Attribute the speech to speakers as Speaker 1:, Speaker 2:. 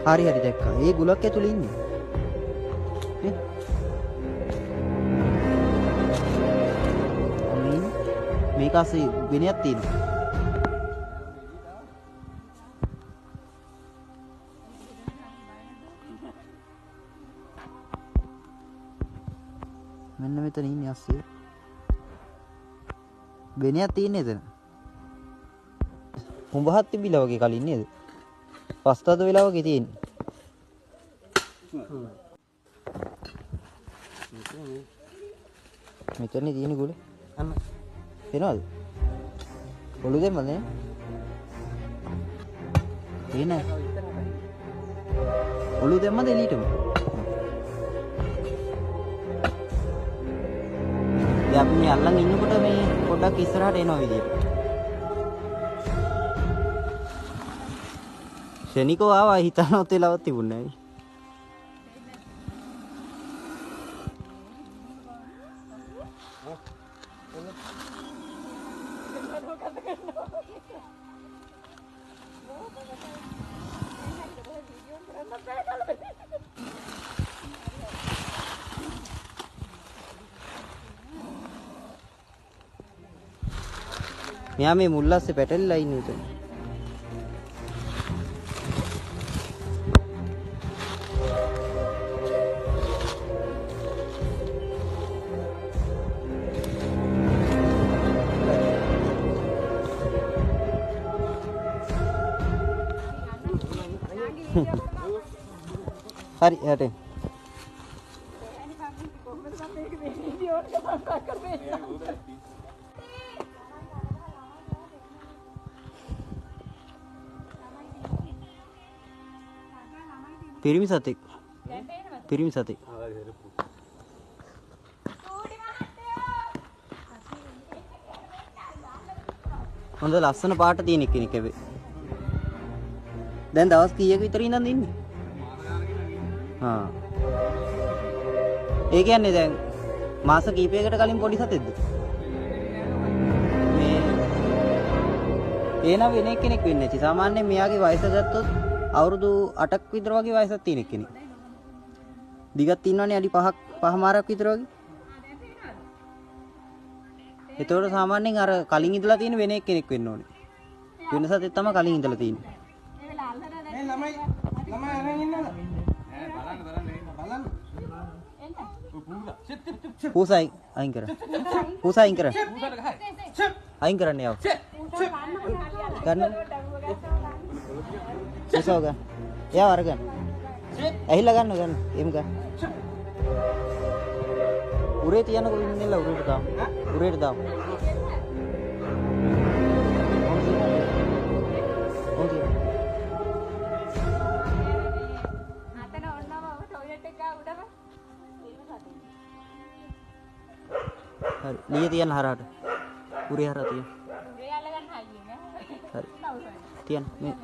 Speaker 1: හරි හරි දැක්කා. ඒ ගුලක් ඇතුලේ ඉන්නේ. නේ? අමීන් මේක ASCII වෙනයක් තියෙනවා. මෙන්න මෙතන ඉන්නේ ASCII. වෙනයක් තියෙන්නේ එතන. හුඹහත් තිබිලා වගේ කලින් නේද? පස්තද වෙලා වගේ තියෙන්නේ. මෙතන තියෙන ගුල. අන්න. එනවද? ඔලු දෙම්මද නේ? එන. ඔලු දෙම්මද එළියටම? දැන් අපි මේ අල්ලන් ඉන්නකොට මේ පොඩ්ඩක් ඉස්සරහට එනවා විදියට. ක්ෂණිකව ආවා හිතනවත් වෙලාවක් තිබුණේ නැහැ. මෙයා මේ මුල්ලස්සේ පැටලිලා ඉන්නේ උතන. හරි එහාට එන්න. පිරිමි සතෙක්. පිරිමි සතෙක්. හොඳ ලස්සන පාට තියෙන කෙනෙක් හැබැයි. දැන් දවස් කීයක විතර ඉඳන් ඉන්නේ? හා. ඒ කියන්නේ දැන් මාස කීපයකට කලින් පොඩි සතෙක්ද? මේ ඒ නම් වෙන කෙනෙක් වෙන්නේ නැති. සාමාන්‍යයෙන් මෙයාගේ වයස ගත්තොත් අවුරුදු 8ක් විතර වගේ වයසක් තියෙන කෙනෙක්. දිගක් තියෙනවනේ අඩි 5ක් 5මාරක් විතර වගේ. එතකොට සාමාන්‍යයෙන් අර කලින් ඉඳලා තියෙන වෙන කෙනෙක් වෙන්න ඕනේ. වෙන සතෙක් තමයි කලින් ඉඳලා තියෙන්නේ.
Speaker 2: මේ ළමයි ළමයි අරන් ඉන්නද? නෑ බලන්න බලන්න බලන්න.
Speaker 1: පූසා අයින් කර. පූසා අයින් කර. අයින් කරන්න යව. ගන්න. පූසාව ගන්න. එයාව අරගන්න. ඇහිලා ගන්න ගන්න. එහෙම ගන්න. උරේ තියන්නකො වින්නෙල්ලා උරේට දාමු. උරේට දාමු. ඔව් තියන්න.
Speaker 3: අතන ඔන්නම ටොයිලට් එක උඩම.
Speaker 1: හරි. ලිය තියන්න හරහට. උරේ හරහා තියන්න.
Speaker 3: උරේ අල්ලගන්න හයියෙන් ඈ.
Speaker 1: හරි. තියන්න මේ